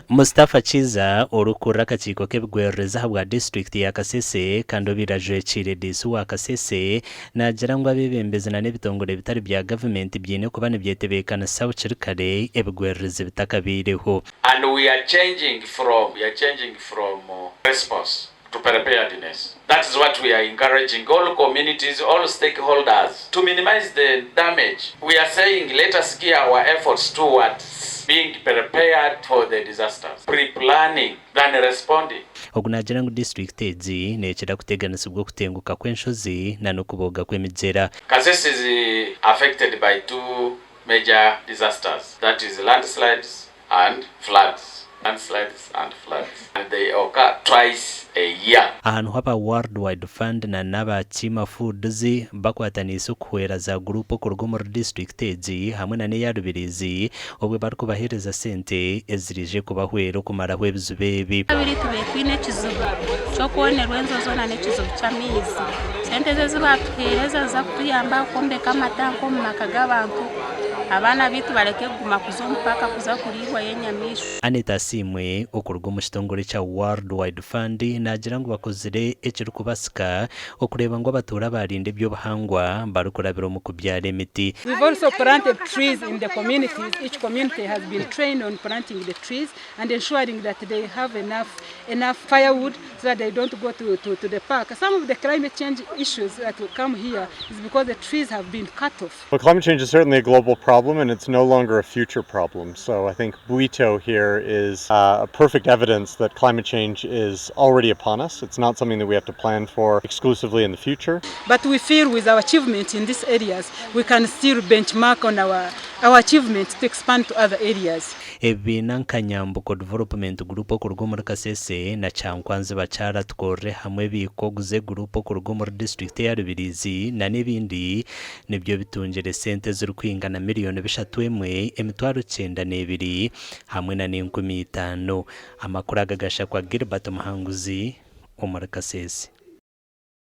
Mustafa Kiiza, orikukurira akakiiko k'ebigwererezi ahabwa disiturikiti ya Kasese kandi obaire ajwekiire Diisi wa Kasese, naagira ngu abeebembezi na n'ebitongore bitari bya gavumenti biine kuba nibyetebeekanisa bukiri kare ebigwererezi bitakabaireho. And we are changing from, we are changing from response to preparedness. That is what we are encouraging all communities, all stakeholders to minimize the damage. We are saying let us gear our efforts towards being prepared for the disasters, pre-planning than responding. Ogu naagira ngu disiturikiti egi neekira kuteganisibwa okutenguka kw'enshozi na n'okubooga kw'emigyera. Kasese is affected by two major disasters that is landslides and floods, landslides and floods and they occur twice a year. Aha niho aba World Wide Fund na n'aba Chima Foods bakwataniise okuhwera za guruupu okuruga omuri disiturikiti egi hamwe na n'eya Rubirizi obwe barikubaheereza sente eziraije kubahwera okumaraho ebizibu ebi. Kabiri tubaire twine ekizibu ky'okwonerwa enjojo na n'ekizibu ky'amaizi. Sente ezi ezi baatuheereza niziza kutuyamba kwombeka amatanka omu maka g'abantu, abaana baitu bareke kuguma kuza omu paaka kuza kuriirwayo enyamaishwa. Annet Asiimwe okuruga omu kitongore ekya World Wide Fund naagira ngu bakozire ekirikubasika okureeba ngu abatuura baarinda eby'obuhangwa barikurabira omu kubyara emiti. We've also planted trees in the communities, each community has been trained on planting the trees and ensuring that they have enough enough firewood so that they don't go to, to, to the park. Some of the climate change issues that will come here is because the trees have been cut off. Well, climate change is certainly a global problem and it's no longer a future problem. So I think Bwito here is a perfect evidence that climate change is already upon us. It's not something that we have to plan for exclusively in the future. But we feel with our achievement in these areas, we can still benchmark on our, our achievement to expand to other areas. Ebibiina nka Nyambuko Development Group okuruga omuri Kasese na Kyankwanzi Bakyara Tukorere Hamwe Ebiikoguze Group okuruga omuri disiturikiti eya Rubirizi na n'ebindi nibyo bitungire sente ezirikwingana miriyoni bishatu emwe 92 hamwe na n'enkumi itaano. Amakuru aga gashakwa Gilbert Muhanguzi omuri Kasese.